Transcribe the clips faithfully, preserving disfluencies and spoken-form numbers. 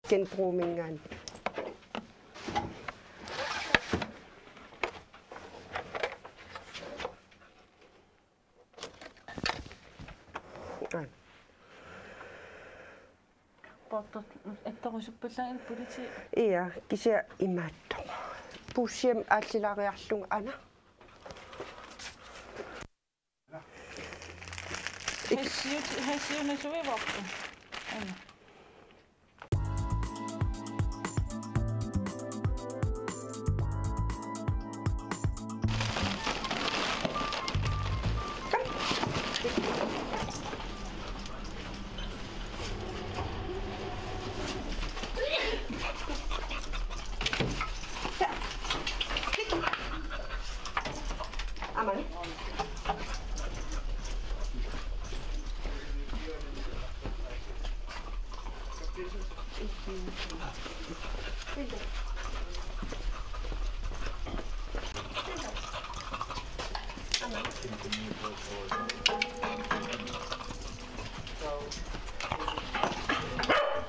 Genbrugimingaanniit. Aa. Porto, attorusuppallaanngilaq politi. Ia, kisianni imaattoq. Puussiami aallilaariarlunga aana. Hasiut, hasiunasuivarput. Aana. Aamma.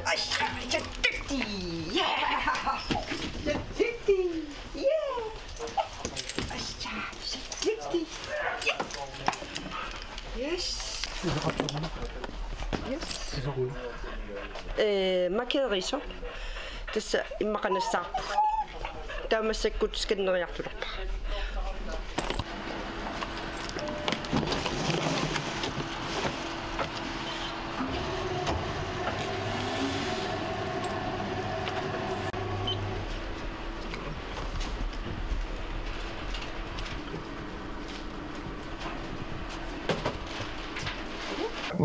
Asha, you're fifty. Yeah. You're fifty. Yeah. Asha, you're fifty. Yeah. Yes. Yes. Eh, markerisoq. Tassa immaqa nassaarpugut. Taava massakkut skanneriartulerpara.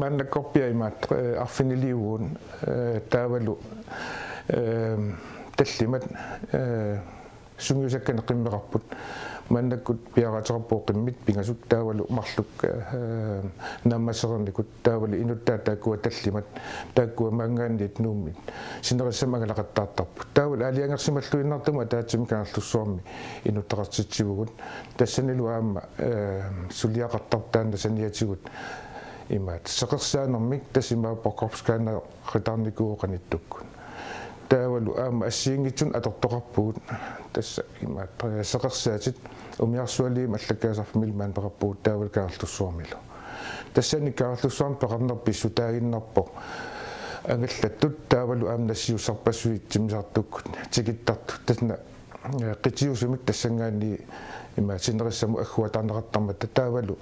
Maannakkorpiaq imaattoq, eh, arfiniliuvugut, eh, taavalu, eh, tallimat, eh, sungiusakkanik qimmeqarput. Maannakkut piareersarpugut qimmit pingasut taavalu marluk, eh, naammassereernikut taavalu inuttaat taakkua tallimat taakkua maanngaanniit Nuummi sinerissamut angalaqattaartarput. Taavalu aalajangersimalluinnartumik ataatsimik Kangerlussuarmi inuttaqartitsivugut. Tassanilu aamma, eh, suliaqartartut taanna saniatigut imaattoq seqersaanermik tassa imaappoq korpsgaanna qitaarnikuuvoq qanittukkut. Taavalu aamma assigiinngitsunik atortoqarpugut tassa imaattoq seqersaatit umiarsualiimi allakkaasarfimmilu maani peqarpugut taavalu Kangerlussuarmilu. Tassani Kangerlussuarmi peqarneq pissutaaginnarpoq angallattut taavalu aamma nassiussarpassuit timmisartukkut tikittartut. Tassani qitiusumik tassanngaanniit ima sinerissamut agguataarneqartarmata taavalu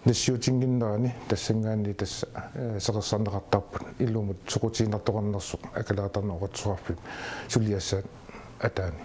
nassiutinnginnerani tassanngaanniit tassa, eh, seqersarneqartarput ilumut soqutiginartoqarnersoq akileraartarneq oqartussaqarfiup suliassaata ataani.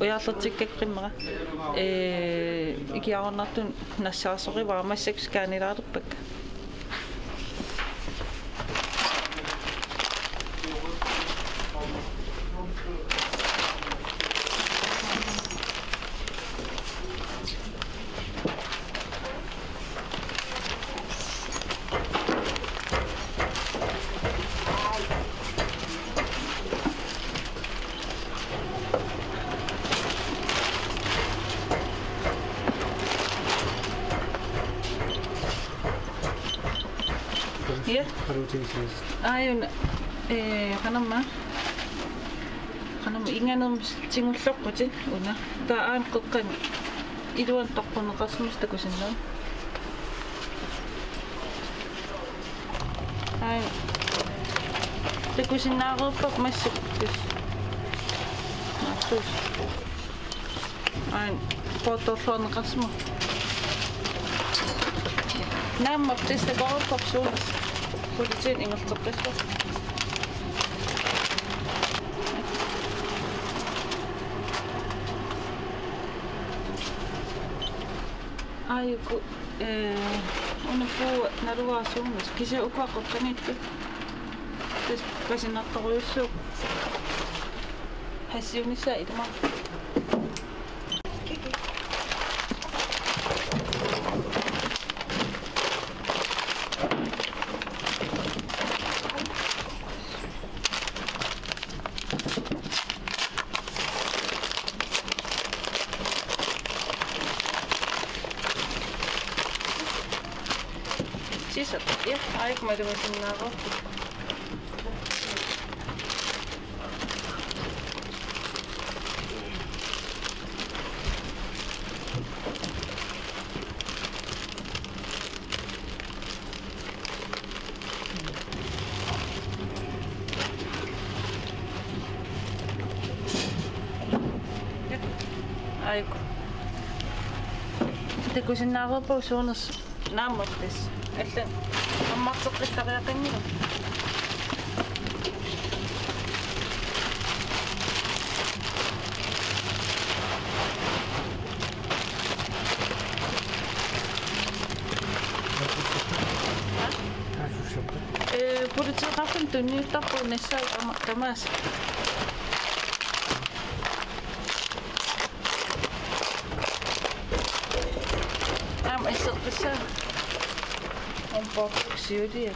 Ujarlertikka qimmera. Ee, ikiaroornartut nassaarsorivara massakkut scannerlerpakka. Ja. Aajuna, eh, qanormaa. Qanormaa inganermik tigulloqqutit una. Taava aana qeqqani iluani toqqunneqarsimasoq takusinnaavat. Aana. Takusinnaareerparput massakkut. Massakkut. Aana, poortorluarneqarsimavoq. Naammapput tassa takoreerparput suunersut. Politiit ingerlateqqissaaq. Aajuku, ee, una puua naluara suunersut. Kisianni ukua qoqqaniittut. Tassa pasinartorujussuupput. Hasiunissaa ilama. Sisap, ja, aajuku malugisinnaavoq. Aajuku. Takusinnaareerparput suunersut. Naammapput tassa. Allat ammarteqqittariaqanngilaq. Ee, politiit qaffin tunniuttarput nassaat tama-, tamaasa. Aamma asserpassaa. Onpoq siulia.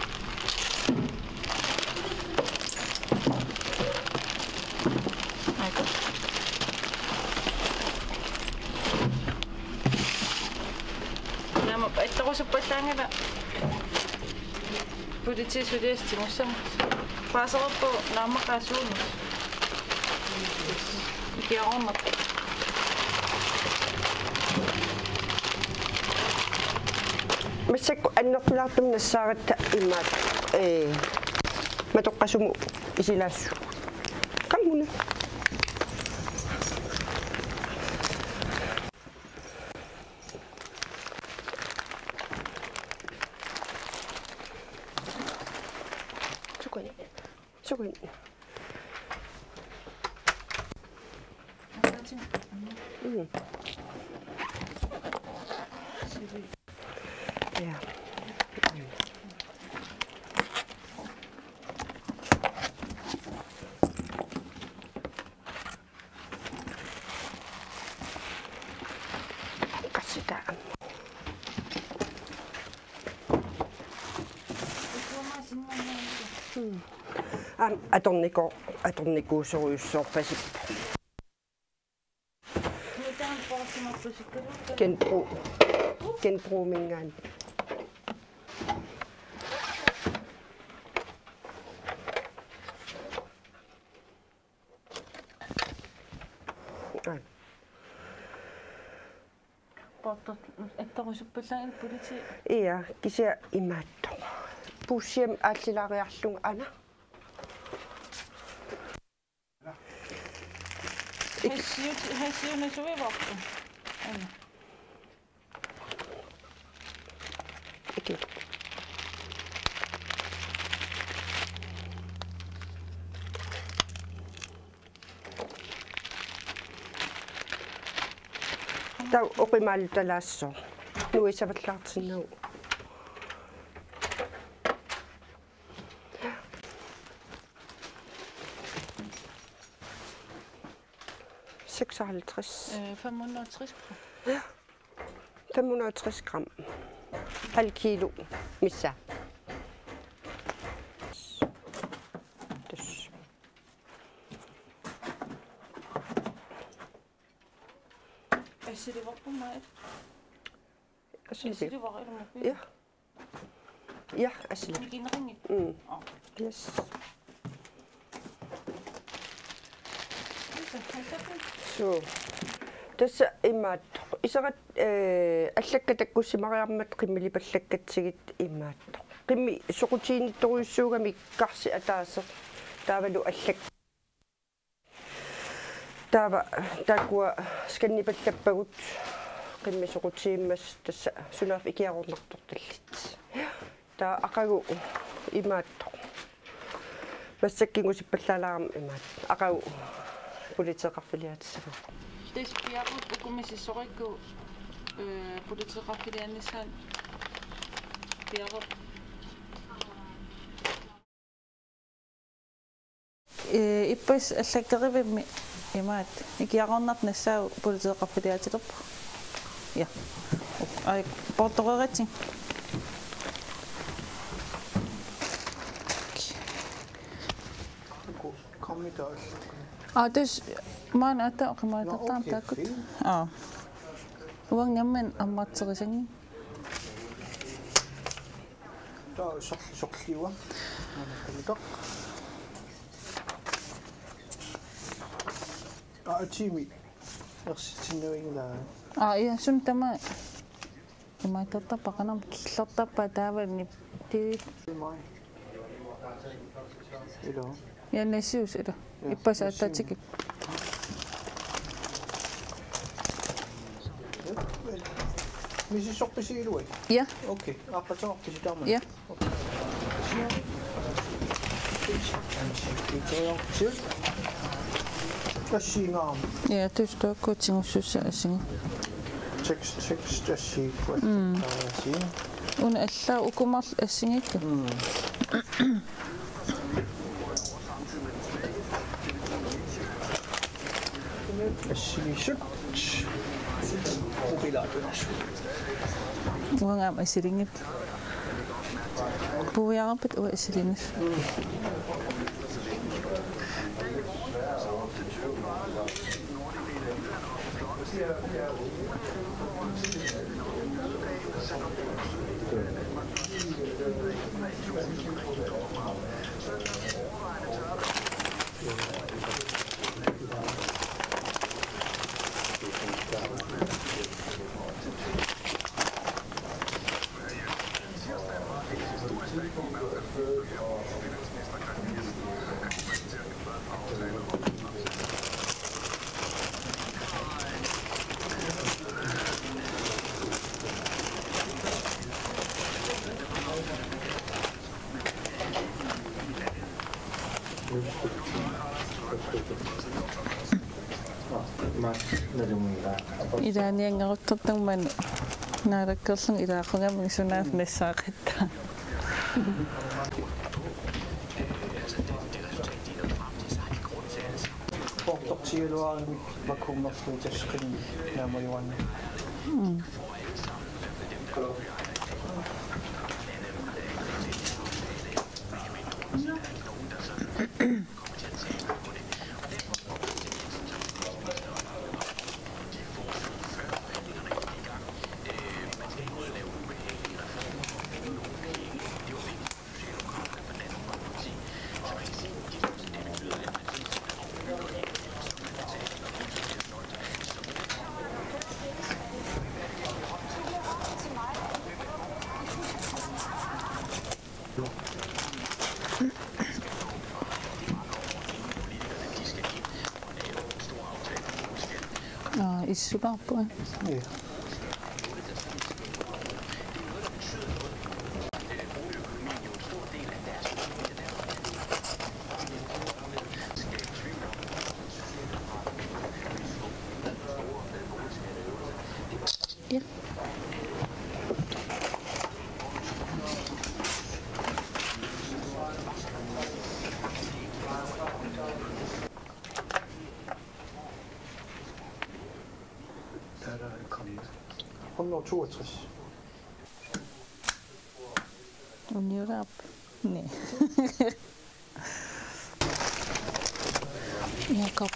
Aika. Naamma attorusuppallaanngilaq. Politiit suliassat tigussammata. Paasereerpoq naammaqqaat suunersut. Ikiaroornarpoq. Massakkut annertulaartumik nassaaratta imaattoq, ee, matoqqasumut isilaassavut. Qannguna. Sukani. Sukani. Mm. Ja. Qassit aamma. Hmm. Aamma atornikoo-, atornikuusorujussuarpasippoq. Genbrug. Genbruginngaanniit. Aa. Poortor-, attorusuppallaanngilaq politiit. Ja, kisianni imaattoq. Puussiami aallilaariarlunga aana. Ik- Hasiu-, hasiunasuivarput. Aana. Iki. Taava oqimaalutalaassaaq. Nuisavallaartinnagit. Seksoghalvtreds. Øh, fem hundrede og tres kroner. Ja. Fem hundrede og tres gram. Halv kilo missaa. Tassa. Assilivarput maat. Assilivarput. Assilivarput ilumut. Ja. Ja, assili. Mikineqanngilaq. Mm. Aa. Yes. Tassa, halvfems. Så. Tassa imaattoq. Iserat, øh, allakkat takkussimariarmata qimmilipallakkatsigit imaattoq. Qimmit soqutiginnittorujussuugamik karsi ataaseq. Taavalu allak. Taava taakkua skannipallappagut qimmisoqutigiummassuk tassa sunaaffa ikiaroornartortallit. Taava aqagu imaattoq. Massakkut kingusippallaalaarama imaattoq. Aqagu politeeqarfiliaatissavaat. Tassa piareerpoq uku misissorikku, øh, politeeqarfiliaanissaq piareerpoq. Ee, ippassaq allakkerivimmi imaattoq. Ikiaroornartoq nassaavoq politeeqarfiliaatilerpoq. Ja. Ai, poortoreeratsigit. Aa, tassa maanna aatsaat oqimaattartarama. Nå, okay, taakkua. Fint. Aa. Uanga nammineq ammarterisanngilanga. Taava sorl-, sorliuvoq. Maannakkut. Aa, tiimi. Ersitsinnavianngilanga. Aa, ja, suna tamaat. Imaattartarpara qanoq killortarpaa taava nipti. Ilo. Ja, nassiussaq ilo. Ja, ippassaq nassiussaq. Attatikik. Misissorpisi ilua? Ja. Okay, aaqqateqarpisi taama? Ja. Assigiinngilaq. Ja, tassa taakku tigussussat assigiinngillat. Tekst, tekst, assigiinngilaq. Mm. Assigiinngilaq. Una allaat uku marluk assigiinngikkaat. Mm. Assigiinngitsut. Mobilaatut. Uanga aamma assigiinngilanga. Puiarput uanga assigiinngilanga. Ilaanianngaruttortarmat naalakkerlunga ilaaqqugamik sunaaffa nassaaqattaaq. Poortortigigaluarami makkummerlugu tasqin naamajuan. Mm. Aa, issulaarpoq. Ja. Ja. Hundrede og toogtres. Uniorab. Nej. Jakob.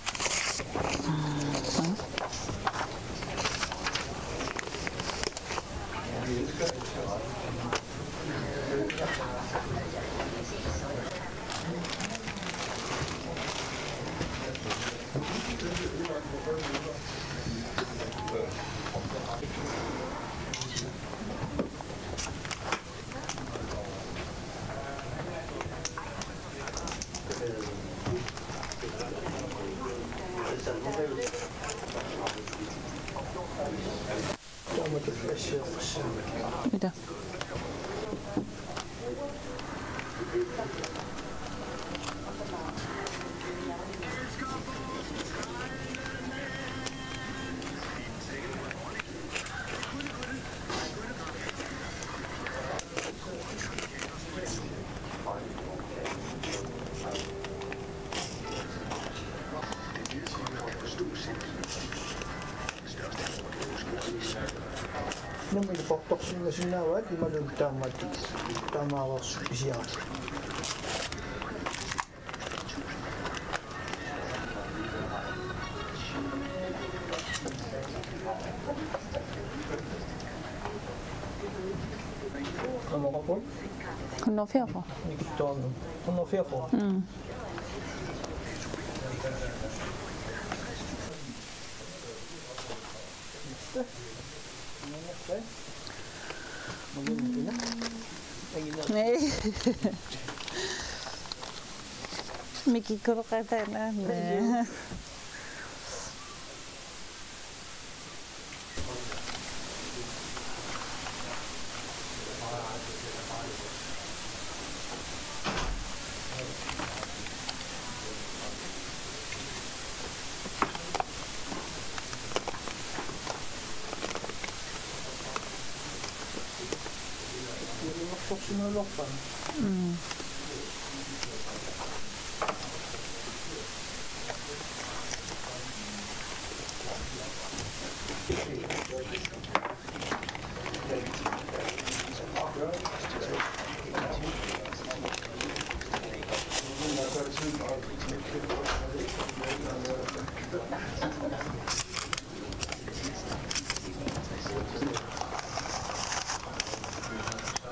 Ida. Nammineq portorsinnaasinnaavaat imaluunniit taamaattut taamaareersut pisiarit. Qanoq oqarput? Hundrede og fireogfyrre. Nikittoornu. Hundrede og fireogfyrre. Mm. Mikikkuloqataanaa. Mm.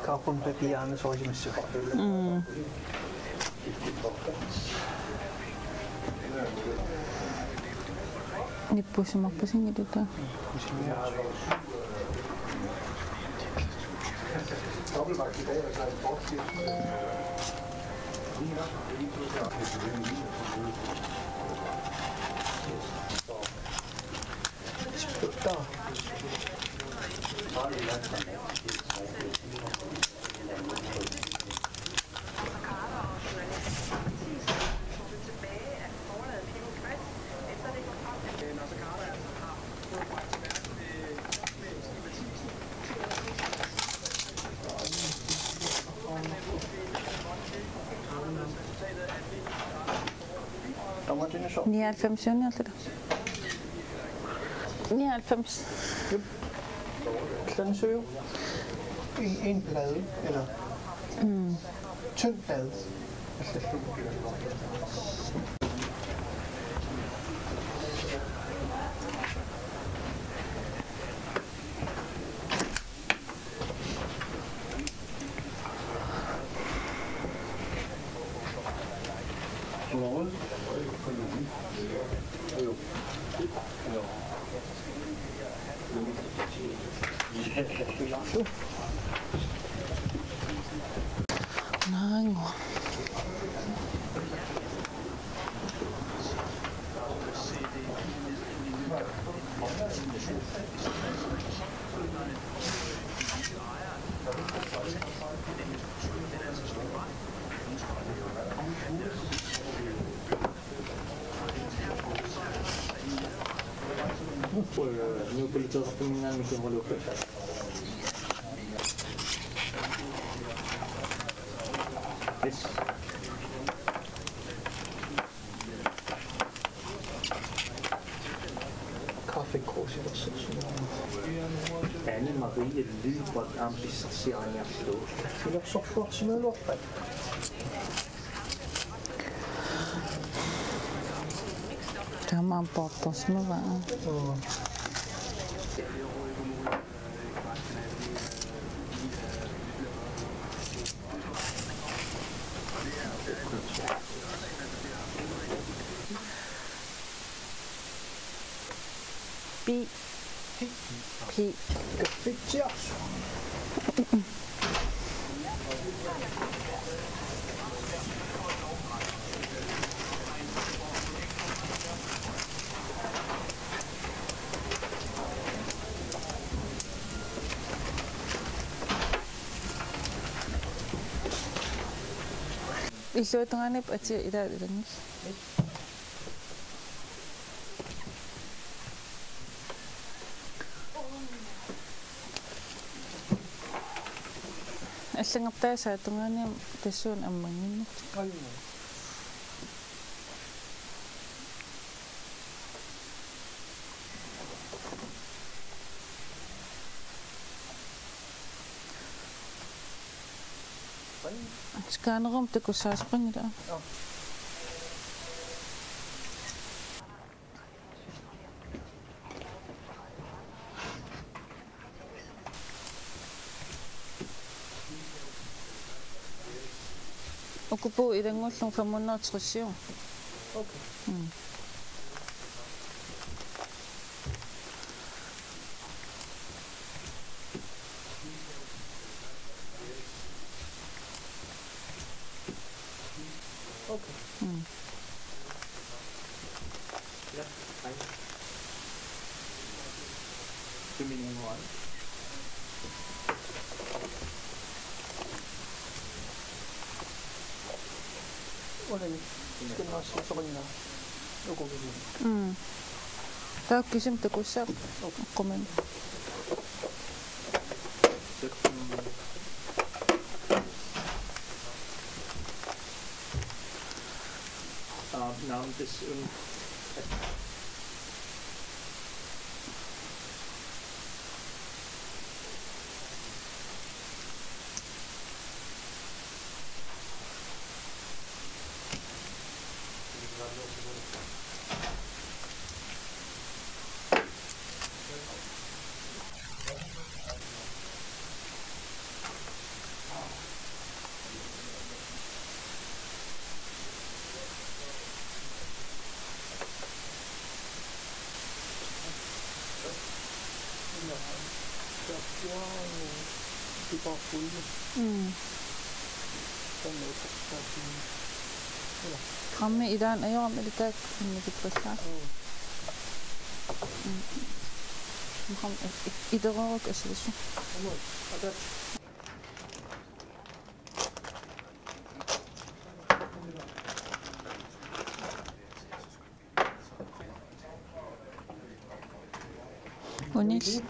Kaakun takiaana soorujussuaq. Mm. Nippusimarpusinngilaq. Nioghalvfems, nioghalvfems. Yep. Sådan så jo. En, en blade, eller mm. Tynd blade. Naango. Kaffekrus, ikke også? Anne Marie Lyberth, aamma pissarsiariniarlugu. Silarsorsuarsimaluarpat. Taamaammat portorsimavaa. Mm. Pi. Pi. Pi. Kaffetsiarsu. Illuatungaaniippoq atia ilaat ilanngullugit. Allanngortaa saatungaani tassuuna ammannginnittoq. Scannerimi takussaasaqanngilaq. Ukua ilanngullugit femhundrede og tres. Okay. Mm. Okay. Mm. Ja, hej. Det er min mor. Uani, skal nok se sådan her. Nu går vi videre. Mm. Taava kisimi takussaaq. Okay. Qumani. Aa, naamik, tassa un- Mm. Grammi ilaanni ajorami ilitaak immikippassaa. Mm. Grammi i-, i-, ilereeruk asilisu. Unil.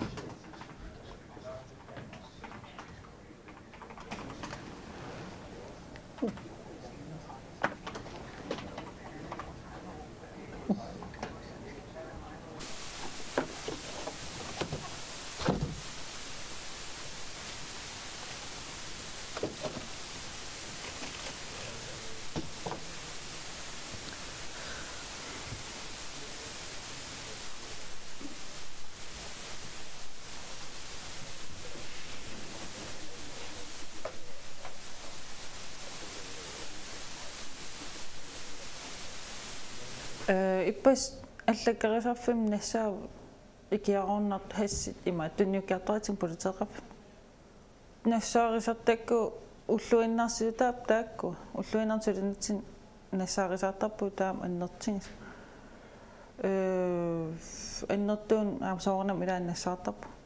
Ee, ippassaq allakkarisarfimmi nassaavoq ikiaroornartut, hashit ima tunniukkiartortillugit politeeqarfik. Nassaarisartakkagut ulluinnarsiutaat taakku. Ulluinnarsiutinitsinni nassaarisartarpugut taama annertuumik. Ee, annertuumik aamma soorunami ilaanni nassaartarpugut.